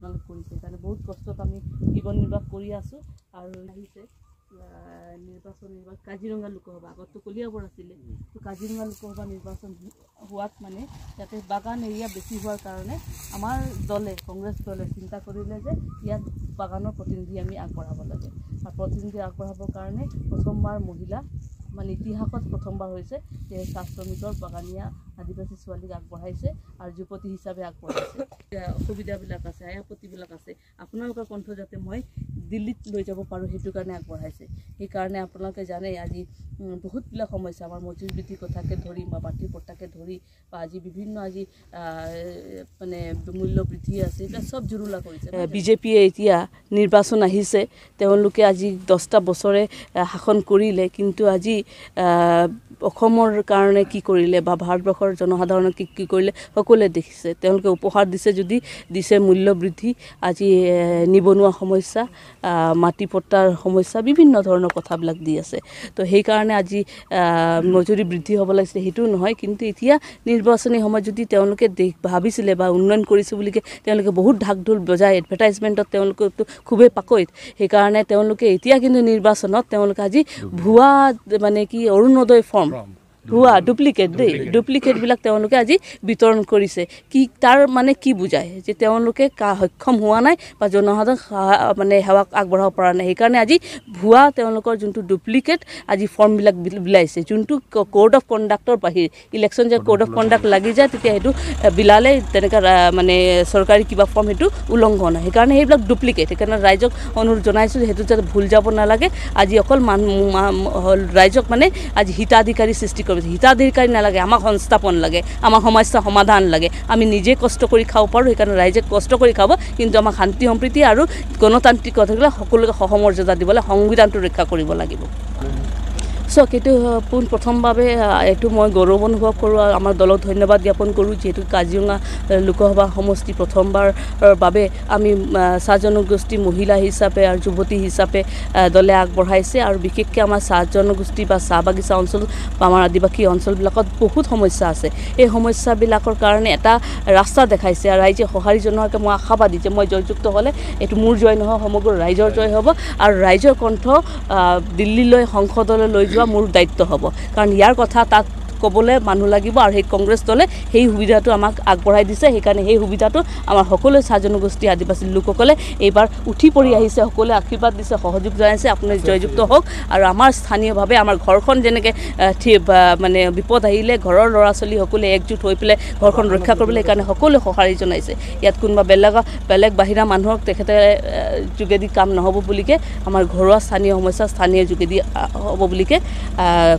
আপোনালোক কৰিছে। সেইকাৰণে বহুত কষ্টত আমি জীৱন নিৰ্বাহ কৰি আছোঁ। আৰু আহিছে নিৰ্বাচন, এইবাৰ কাজিৰঙা লোকসভা, আগততো কলিয়াবৰ আছিলে, তো কাজিৰঙা লোকসভা নিৰ্বাচন হোৱাত মানে ইয়াতে বাগান এৰিয়া বেছি হোৱাৰ কাৰণে আমাৰ দলে, কংগ্ৰেছ দলে চিন্তা কৰিলে যে ইয়াত বাগানৰ প্ৰতিনিধি আমি আগবঢ়াব লাগে। আৰু প্ৰতিনিধি আগবঢ়াবৰ কাৰণে প্ৰথমবাৰ মহিলা, মানে ইতিহাসত প্ৰথমবাৰ হৈছে যে চাহ শ্ৰমিকৰ বাগানীয়া আদিবাসী ছোৱালীক আগবঢ়াইছে আৰু যুৱতী হিচাপে আগবঢ়াইছে। অসুবিধাবিলাক আছে, আই আপত্তিবিলাক আছে, আপোনালোকৰ কণ্ঠ যাতে মই দিল্লীত লৈ যাব পাৰোঁ সেইটো কাৰণে আগবঢ়াইছে। সেইকাৰণে আপোনালোকে জানে আজি বহুতবিলাক সমস্যা, আমাৰ মজুৰি বৃদ্ধিৰ কথাকে ধৰি বা মাটিৰ পট্টাকে ধৰি বা আজি বিভিন্ন আজি মানে মূল্য বৃদ্ধি আছে, এইবিলাক চব জুৰুলা কৰিছে বিজেপিয়ে। এতিয়া নিৰ্বাচন আহিছে, তেওঁলোকে আজি 10টা বছৰে শাসন কৰিলে, কিন্তু আজি অসমৰ কাৰণে কি কৰিলে বা ভাৰতবৰ্ষৰ জনসাধাৰণক কি কি কৰিলে সকলোৱে দেখিছে। তেওঁলোকে উপহাৰ দিছে যদি দিছে মূল্য বৃদ্ধি, আজি নিবনুৱা সমস্যা, মাটি পট্টাৰ সমস্যা, বিভিন্ন ধৰণৰ কথাবিলাক দি আছে। তো সেইকাৰণে আজি মজুৰি বৃদ্ধি হ'ব লাগিছিলে, সেইটোও নহয়। কিন্তু এতিয়া নিৰ্বাচনী সময়ত যদি তেওঁলোকে ভাবিছিলে বা উন্নয়ন কৰিছোঁ বুলিকে তেওঁলোকে বহুত ঢাক ঢোল বজাই এডভাৰটাইজমেণ্টত তেওঁলোকেতো খুবেই পাকৈত, সেইকাৰণে তেওঁলোকে এতিয়া কিন্তু নিৰ্বাচনত তেওঁলোকে আজি ভুৱা মানে কি অৰুণোদয় ফৰ্ম ভুৱা ডুপ্লিকেট দেই, ডুপ্লিকেটবিলাক তেওঁলোকে আজি বিতৰণ কৰিছে। কি তাৰ মানে কি বুজায় যে তেওঁলোকে সক্ষম হোৱা নাই বা জনসাধাৰণ মানে সেৱা আগবঢ়াব পৰা নাই। সেইকাৰণে আজি ভুৱা তেওঁলোকৰ যোনটো ডুপ্লিকেট আজি ফৰ্মবিলাক বিলাইছে, যোনটো কোড অফ কণ্ডাক্টৰ বাহিৰ, ইলেকশ্যন যে কোড অফ কণ্ডাক্ট লাগি যায় তেতিয়া সেইটো বিলালে তেনেকুৱা মানে চৰকাৰী কিবা ফৰ্ম সেইটো উলংঘন হয়, সেইকাৰণে সেইবিলাক ডুপ্লিকেট। সেইকাৰণে ৰাইজক অনুৰোধ জনাইছোঁ সেইটো যাতে ভুল যাব নালাগে। আজি অকল মানুহ ৰাইজক মানে আজি হিতাধিকাৰী সৃষ্টি কৰিব, হিতাধিকাৰী নালাগে, আমাক সংস্থাপন লাগে, আমাক সমস্যা সমাধান লাগে। আমি নিজে কষ্ট কৰি খাব পাৰোঁ, সেইকাৰণে ৰাইজে কষ্ট কৰি খাব, কিন্তু আমাক শান্তি সম্প্ৰীতি আৰু গণতান্ত্ৰিক কথাবিলাক সকলোকে সহমৰ্যাদা দিব লাগে, সংবিধানটো ৰক্ষা কৰিব লাগিব। চাওক, এইটো পোনপ্ৰথমভাৱে এইটো মই গৌৰৱ অনুভৱ কৰোঁ আৰু আমাৰ দলক ধন্যবাদ জ্ঞাপন কৰোঁ, যিহেতু কাজিৰঙা লোকসভা সমষ্টি প্ৰথমবাৰৰ বাবে আমি চাহ জনগোষ্ঠী মহিলা হিচাপে আৰু যুৱতী হিচাপে দলে আগবঢ়াইছে। আৰু বিশেষকৈ আমাৰ চাহ জনগোষ্ঠী বা চাহ বাগিচা অঞ্চল বা আমাৰ আদিবাসী অঞ্চলবিলাকত বহুত সমস্যা আছে। এই সমস্যাবিলাকৰ কাৰণে এটা ৰাস্তা দেখাইছে আৰু ৰাইজে সঁহাৰি জনোৱাকৈ মই আশাবাদী যে মই জয়যুক্ত হ'লে এইটো মোৰ জয় নহয়, সমগ্ৰ ৰাইজৰ জয় হ'ব আৰু ৰাইজৰ কণ্ঠ দিল্লীলৈ সংসদলৈ লৈ যোৱা মোৰ দায়িত্ব হ'ব। কাৰণ ইয়াৰ কথা তাত ক'বলৈ মানুহ লাগিব আৰু সেই কংগ্ৰেছ দলে সেই সুবিধাটো আমাক আগবঢ়াই দিছে। সেইকাৰণে সেই সুবিধাটো আমাৰ সকলো চাহ জনগোষ্ঠী আদিবাসী লোকসকলে এইবাৰ উঠি পৰি আহিছে, সকলোৱে আশীৰ্বাদ দিছে, সহযোগ জনাইছে, আপুনি জয়যুক্ত হওক। আৰু আমাৰ স্থানীয়ভাৱে আমাৰ ঘৰখন যেনেকৈ মানে বিপদ আহিলে ঘৰৰ ল'ৰা ছোৱালী সকলোৱে একজোট হৈ পেলাই ঘৰখন ৰক্ষা কৰিবলৈ সেইকাৰণে সকলোৱে সঁহাৰি জনাইছে। ইয়াত কোনোবা বেলেগ বাহিৰা মানুহক তেখেতে যোগেদি কাম নহ'ব বুলিকে আমাৰ ঘৰুৱা স্থানীয় সমস্যা স্থানীয় যোগেদি হ'ব বুলিকে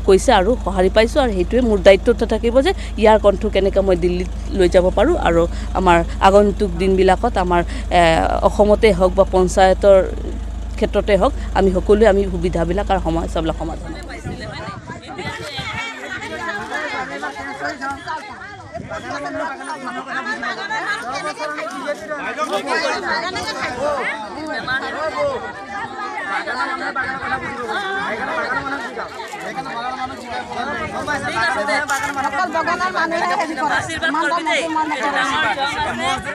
কৈছে আৰু সঁহাৰি পাইছোঁ। আৰু সেইটোৱে মোৰ দায়িত্বটো থাকিব যে ইয়াৰ কণ্ঠ কেনেকৈ মই দিল্লীত লৈ যাব পাৰোঁ আৰু আমাৰ আগন্তুক দিনবিলাকত আমাৰ অসমতে হওক বা পঞ্চায়তৰ ক্ষেত্ৰতে হওক আমি সকলোৱে আমি সুবিধাবিলাক আৰু সমস্যাবিলাক সমাধান। অকল বাগানৰ মানুহে হেৰি কৰে।